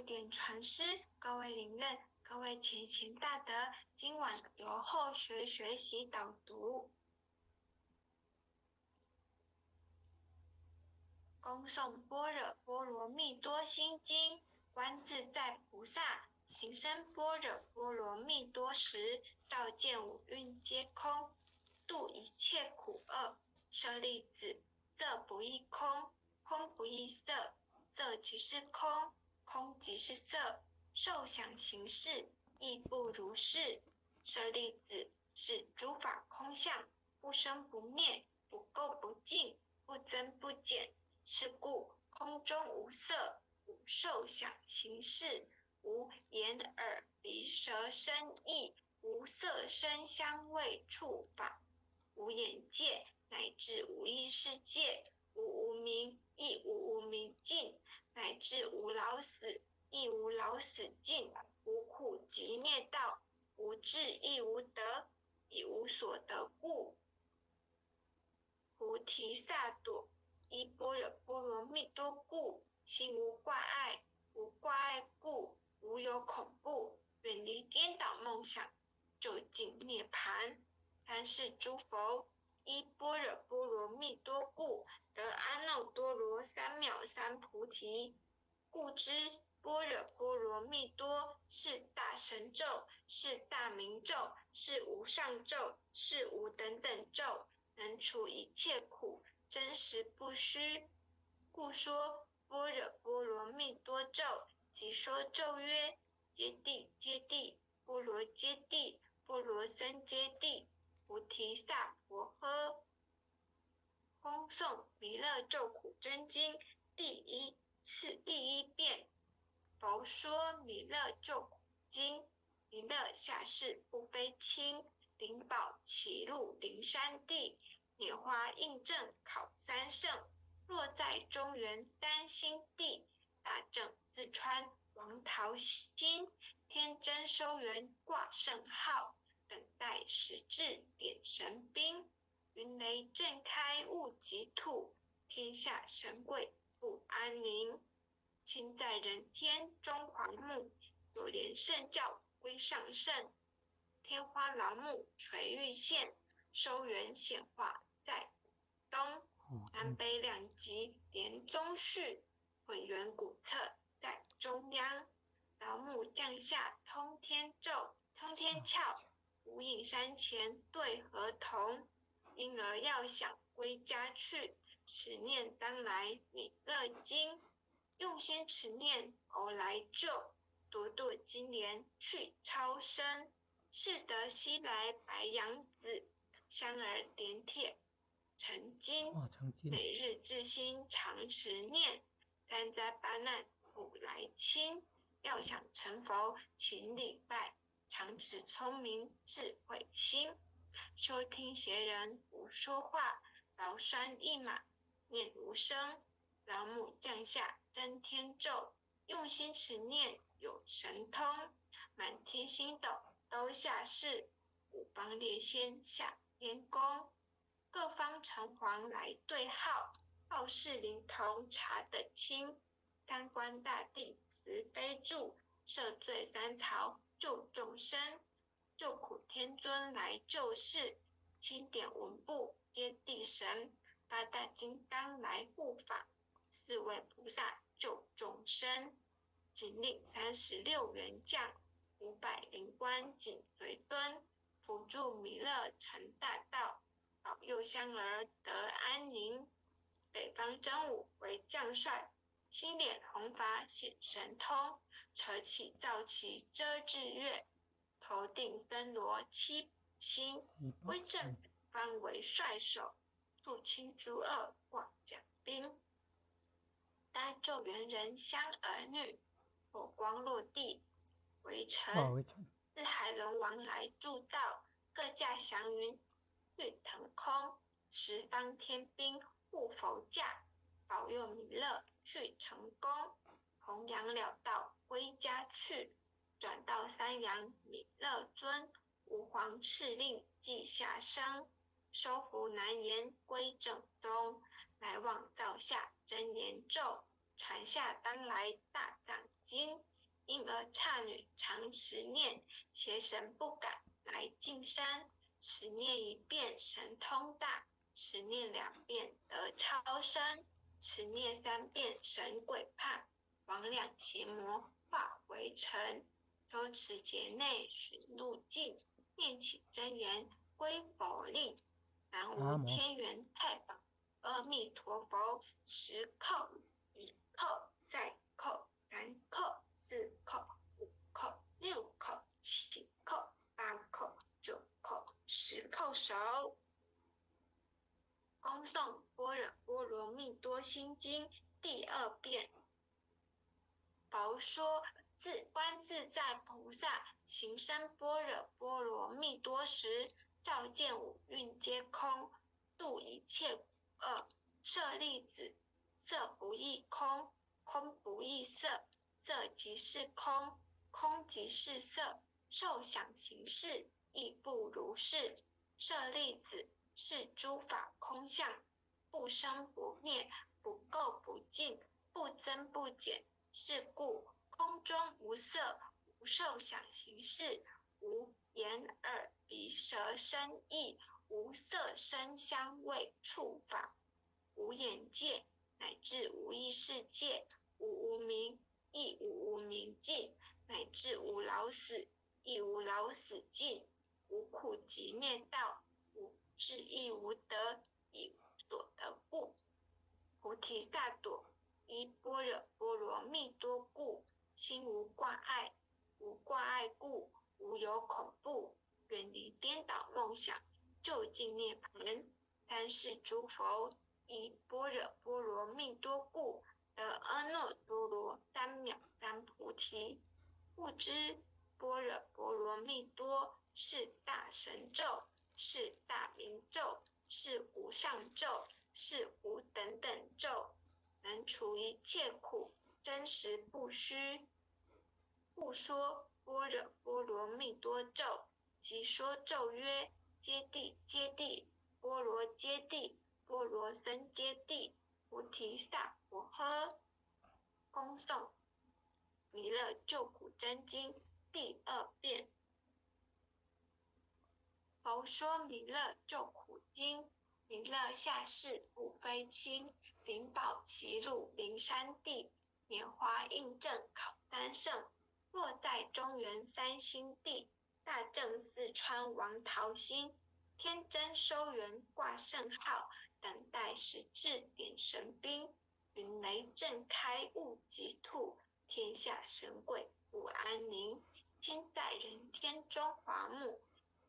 位點傳師，各位領任，各位前賢大德，今晚由後學學習導讀。恭誦般若波羅蜜多心經，觀自在菩薩行深般若波羅蜜多時，照見五蘊皆空，度一切苦厄。舍利子，色不異空，空不異色，色即是空，空即是色，受想行識亦不如是。舍利子，是諸法空相，不生不滅，不垢不淨，不增不減。是故空中無色，無受想行識，無眼耳鼻舌身意，無色聲香味觸法，無眼界，乃至無意識界，無無明，亦無無明盡，乃至無老死，亦無老死盡，無苦集滅道，無智亦無得，以無所得故。菩提薩埵依般若波羅蜜多故，心無掛礙，無掛礙故，無有恐怖，遠離顛倒夢想，究竟涅槃。三世諸佛依般若波羅蜜多故，得阿耨多羅三藐三菩提。故知般若波羅蜜多是大神咒，是大明咒，是無上咒，是無等等咒，能除一切苦，真實不虛。故說般若波羅蜜多咒，即說咒曰：揭諦揭諦，波羅揭諦，波羅僧揭諦，菩提薩婆訶。恭誦彌勒救苦真經第一次第一遍。佛說彌勒救苦經，彌勒下世不非輕，靈寶歧路靈山地，拈花印證考三聖，落在中原三星地，大正四川王桃心，天真收元掛聖號，等待時至點神兵，雲雷震開悟極土，天下神鬼不安寧。親在人天中黃木，九蓮聖教歸上聖，天花老母垂玉線，收元顯化在東，南北兩極連宗序，混元古冊在中央，老母降下通天咒，通天竅，無影山前對河童，嬰兒要想歸家去，持念當來彌勒經。用心持念佛來救，朵朵金蓮去超生。是得西來白羊子，香兒點鐵成金。每日至心常持念，三災八難苦來清。要想成佛，勤禮拜，常持聰明智慧心。休聽邪人胡說話，勞拴一馬念無聲。老母降下真天咒，用心持念有神通，滿天星斗都下世，五方列仙下天宮，各方城隍來對號，報事靈童查得清，三官大帝慈悲助，赦罪三曹救眾生，救苦天尊來救世，欽點文部揭諦神，八大金剛來護法。四位菩薩救眾生，錦領36員將，500靈官緊隨敦，輔助彌勒成大道，保佑香兒得安寧。北方真武為將帥，青臉紅髮顯神通，扯起皂旗遮日月，頭頂森羅七星，威震北方為帥首，肅清諸惡掛甲兵。搭救援人香兒女，火光落地圍城，四海龍王來助道，各駕祥雲去騰空，十方天兵護佛駕，保佑彌勒去成功，弘揚了道歸家去，轉到三陽彌勒尊，吾皇敕令記下生，收服南阎歸正東。來往造下真言咒，傳下當來大藏經。婴儿刹女常持念，邪神不敢来近身。持念一遍神通大，持念两遍得超生，持念三遍神鬼怕，魍魉邪魔化为尘。修持劫内寻路径，念起真言归佛令。南无天元太保阿弥陀佛，十叩、一叩、再叩、三叩、四叩、五叩、六叩、七叩、八叩、九叩、十叩首。恭诵般若波罗蜜多心经第二遍。佛说自观自在菩萨行深般若波罗蜜多时，照见五蕴皆空，度一切苦厄。舍利子，色不异空，空不异色，色即是空，空即是色，受想行识亦不如是。舍利子，是诸法空相，不生不灭，不垢不净，不增不减。是故空中无色，无受想行识，无眼耳鼻舌身意，无色声香味触法，无眼界，乃至无意识界，无无明，亦无无明尽，乃至无老死，亦无老死尽，无苦集灭道，无智亦无得，亦无所得故。菩提萨埵依般若波罗蜜多故，心无挂碍，无挂碍故，无有恐怖，远离颠倒梦想，究竟涅槃。三世诸佛依般若波罗蜜多故，得阿耨多罗三藐三菩提。故知般若波罗蜜多是大神咒，是大明咒，是无上咒，是无等等咒，能除一切苦，真实不虚。故说般若波罗蜜多咒，即说咒曰：揭谛揭谛，波罗揭谛，波罗僧揭谛，菩提萨婆诃。恭诵弥勒救苦真经第二遍。佛说弥勒救苦经，弥勒下世不非亲，灵宝齐鲁灵山地，莲华印证考三圣。落在中原三星地，大正四川王桃心，天真收元挂圣号，等待时至点神兵。云雷震开雾即吐，天下神鬼不安宁。亲在人天中华木，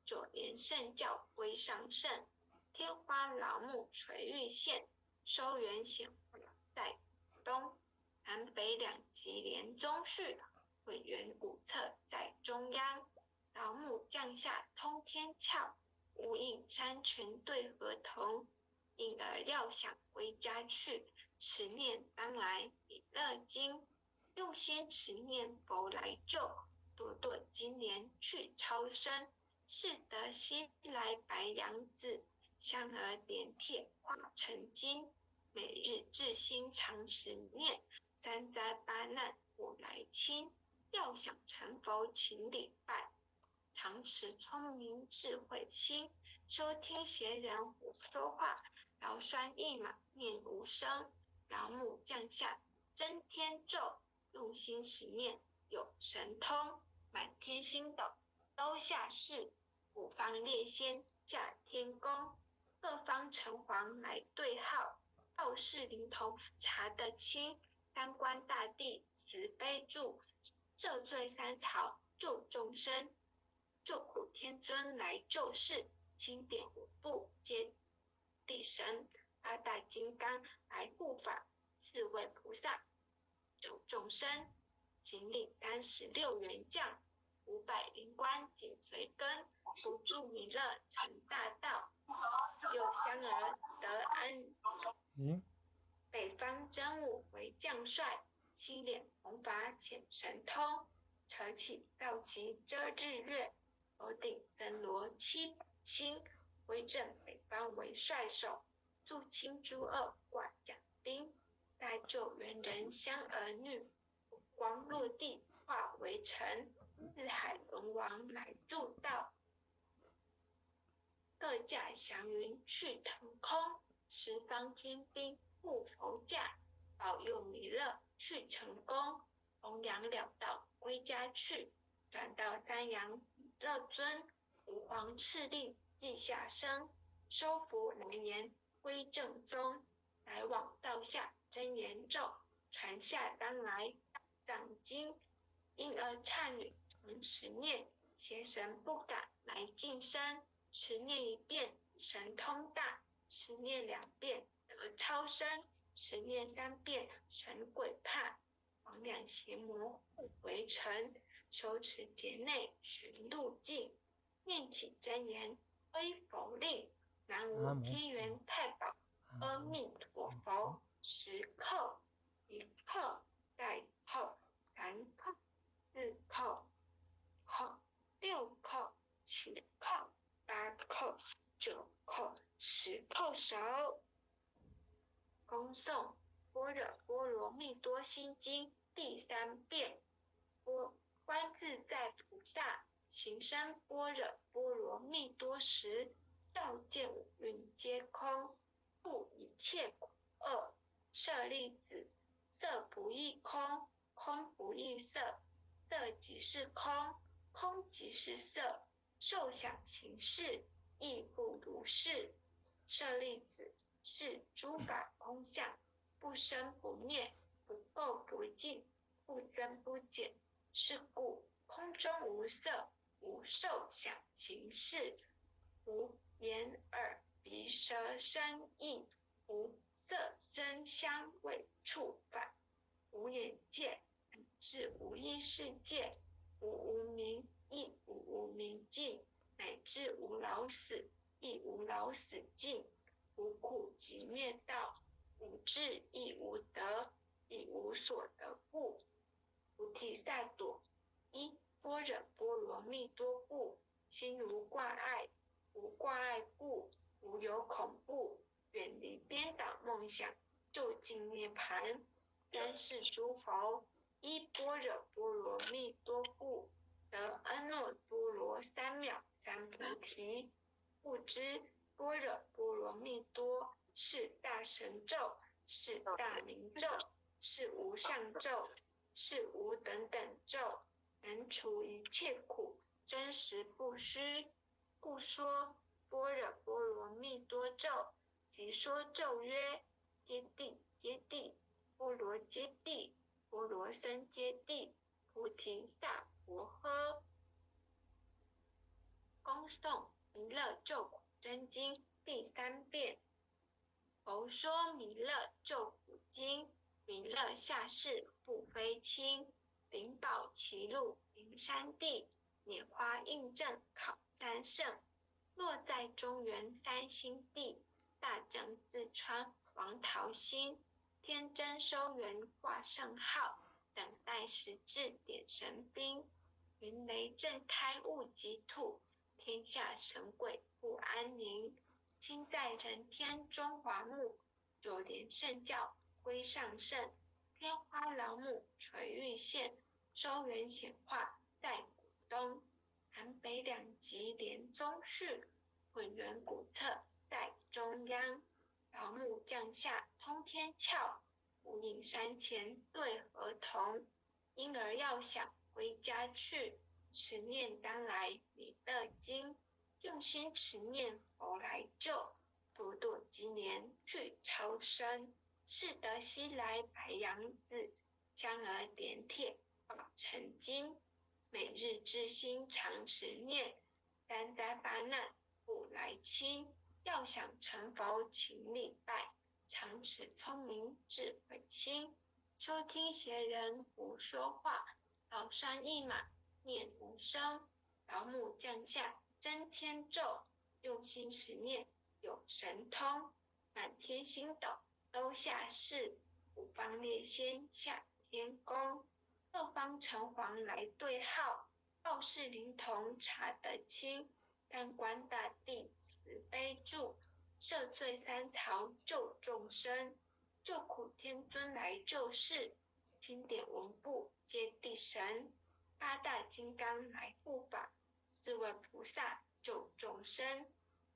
九莲圣教归上圣。天花老木垂玉线，收元显化在东。南北两极连宗序，混元古册在中央。老母降下通天窍，无影山泉对河童。婴儿料想归家去，持念当来弥勒经。用心持念佛来救，朵朵金莲去超生。是得西来白羊子，香儿点铁化成金。每日至心常持念，三灾八难我来侵。要想成佛请礼拜，常持聪明智慧心，休听闲人胡说话。劳栓一马念无声，老母降下真天咒，用心持念有神通，满天星斗都下世，五方列仙下天宫，各方城隍来对号，道士灵童查得清，三官大帝慈悲助，赦罪三朝救众生，救苦天尊来救世，钦点五部揭谛神，八大金刚来护法，四位菩萨救众生，请领36员将，500灵官紧随跟，扶助弥勒成大道，有香儿得安。北方真武为将帅，青脸红发显神通，扯起皂旗遮日月，头顶森罗七宝星，威震北方为帅首，肃清诸恶挂甲兵，大救援人相儿女，光落地化为尘。四海龙王来助道，各驾祥云去腾空。十方天兵护佛驾，保佑弥勒去成功。弘扬了道归家去，转到三阳弥勒尊，吾皇敕令记下生，收服难言归正宗，来往道下真言咒，传下当来大藏经。婴儿刹女常持念，邪神不敢来近身。持念一遍神通大，持念两遍得超生，持念三遍神鬼怕。魍魉邪魔护围城，修持劫内寻路径，念起真言归佛令。南无天元太保阿弥陀佛。十叩，一叩，再叩，三叩，四叩，叩，六叩，七叩，八叩，九叩，十叩首。恭诵《般若波罗蜜多心经》第三遍。般观自在菩萨行深般若波罗蜜多时，照见五蕴皆空，度一切苦厄。舍利子，色不异空，空不异色，色即是空，空即是色，受想行识亦复如是。舍利子，是诸法空相，不生不灭，不垢不净，不增不减。是故空中无色，无受想行识，无眼耳鼻舌身意，无色声香味触法，无眼界，乃至无意识界，无无明，亦无无明尽，乃至无老死，亦无老死尽，无苦集灭道，无智亦无得，亦无所得故。菩提萨埵，依般若波罗蜜多故，心无挂碍，无挂碍故，无有恐怖，远离颠倒梦想，究竟涅槃。三世诸佛，依般若波罗蜜多故，得阿耨多罗三藐三菩提。故知般若波罗蜜多是大神咒，是大明咒，是无上咒，是无等等咒，能除一切苦，真实不虚。故说般若波罗蜜多咒，即说咒曰：揭谛揭谛，波罗揭谛，波罗僧揭谛，菩提萨婆诃。恭诵《弥勒救苦真经》第三遍。佛说弥勒救苦经，弥勒下世不非轻，灵宝歧路灵山地，拈花印证考三圣，落在中原三星地，大正四川王桃心，天真收元挂圣号，等待时至点神兵，云雷震开悟极土，天下神鬼不安宁。亲在人天中华木，九莲圣教归上圣，天花老母垂玉线，收元显化在古东，南北两极连宗序，混元古册在中央，老母降下通天窍，无影山前对河童，婴儿要想归家去，持念当来弥勒经。用心持念佛来救，朵朵积年去超生。是得西来白羊子，香儿点铁化成金。每日之心常持念，三灾八难不来侵。要想成佛勤礼拜，常持聪明智慧心。休听邪人胡说话，老栓一马念无声。老母降下真天咒，用心持念有神通，满天星斗都下世，五方列仙下天宫，各方城隍来对号，报事灵童查得清，三官大帝慈悲助，赦罪三曹救众生，救苦天尊来救世，钦点文部揭谛神，八大金刚来护法，四位菩萨救众生，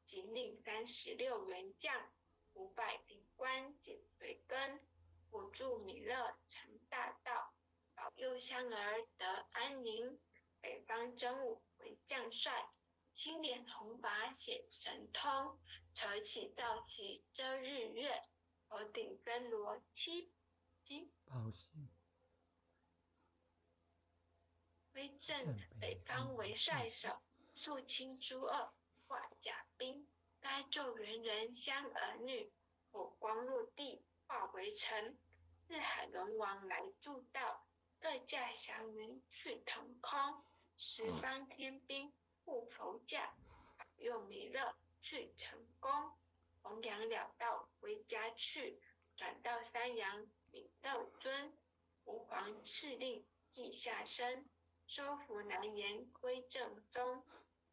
即令36员将，500灵官紧随跟，辅助弥勒成大道，保佑香儿得安宁。北方真武为将帅，青莲红发显神通，扯起皂旗遮日月，头顶森罗七星宝星，威震北方为帅首，肃清诸恶化甲兵，该救援人相儿女，火光落地化为尘，四海龙王来助道，各驾祥云去腾空，十方天兵护佛驾，保佑弥勒去成功，弘扬了道归家去，转到三阳弥勒尊，吾皇敕令记下身，收服南阎归正宗，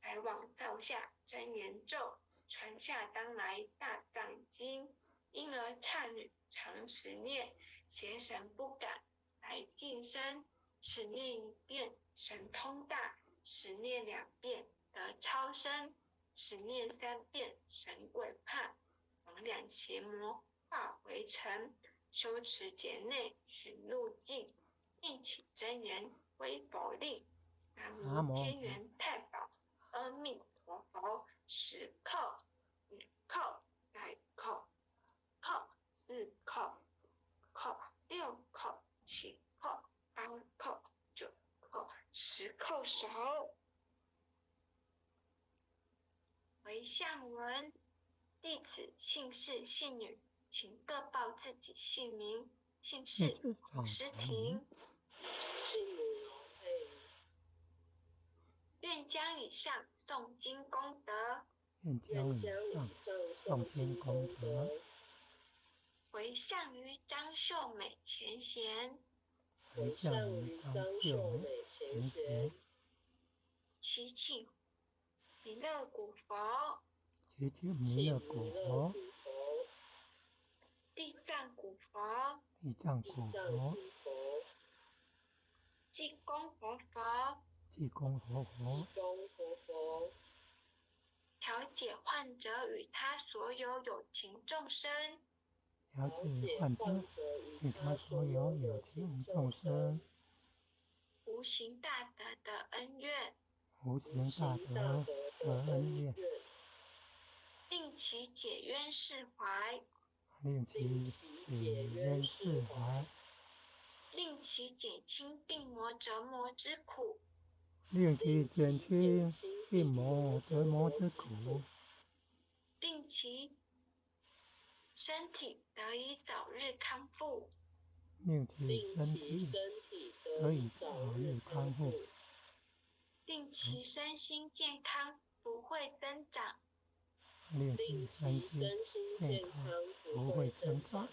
来往造下真言咒，传下当来大藏经，婴儿刹女常持念，邪神不敢来近身，持念一遍神通大，持念两遍得超生，持念三遍神鬼怕，魍魉邪魔化为尘，修持劫内寻路径，应起真言归佛令，南无天元太保阿弥陀佛，十叩、一叩、三叩、叩、四叩、叩、六叩、七叩、八叩、九叩、十叩首。回向文，弟子姓氏姓女，请各报自己姓名。姓氏：侯诗婷。姓名：王佩仪。愿将以上诵经功德，愿将以上诵经功德，回向于张秀美前贤，回向于张秀美前贤，祈请弥勒古佛，祈请弥勒古佛，地藏古佛，地藏古佛，济公活佛，济公活佛，调解患者与他所有有情众生，调解患者与他所有有情众生，无形大德的恩怨，无形大德的恩怨，令其解冤释怀，令其解冤释怀，令其减轻病魔折磨之苦，令其减轻病魔折磨之苦，令其身体得以早日康复，令其身体得以早日康复，令其身心健康不会增长，令其身心健康不会增长。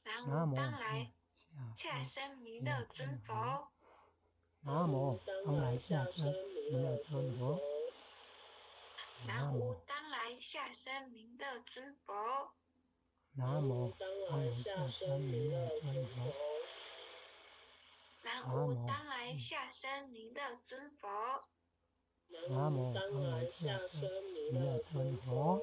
南无当来下生弥勒尊佛。南无当来下生弥勒尊佛。南无当来下生弥勒尊佛。南无当来下生弥勒尊佛。南无当来下生弥勒尊佛。南无当来下生弥勒尊佛。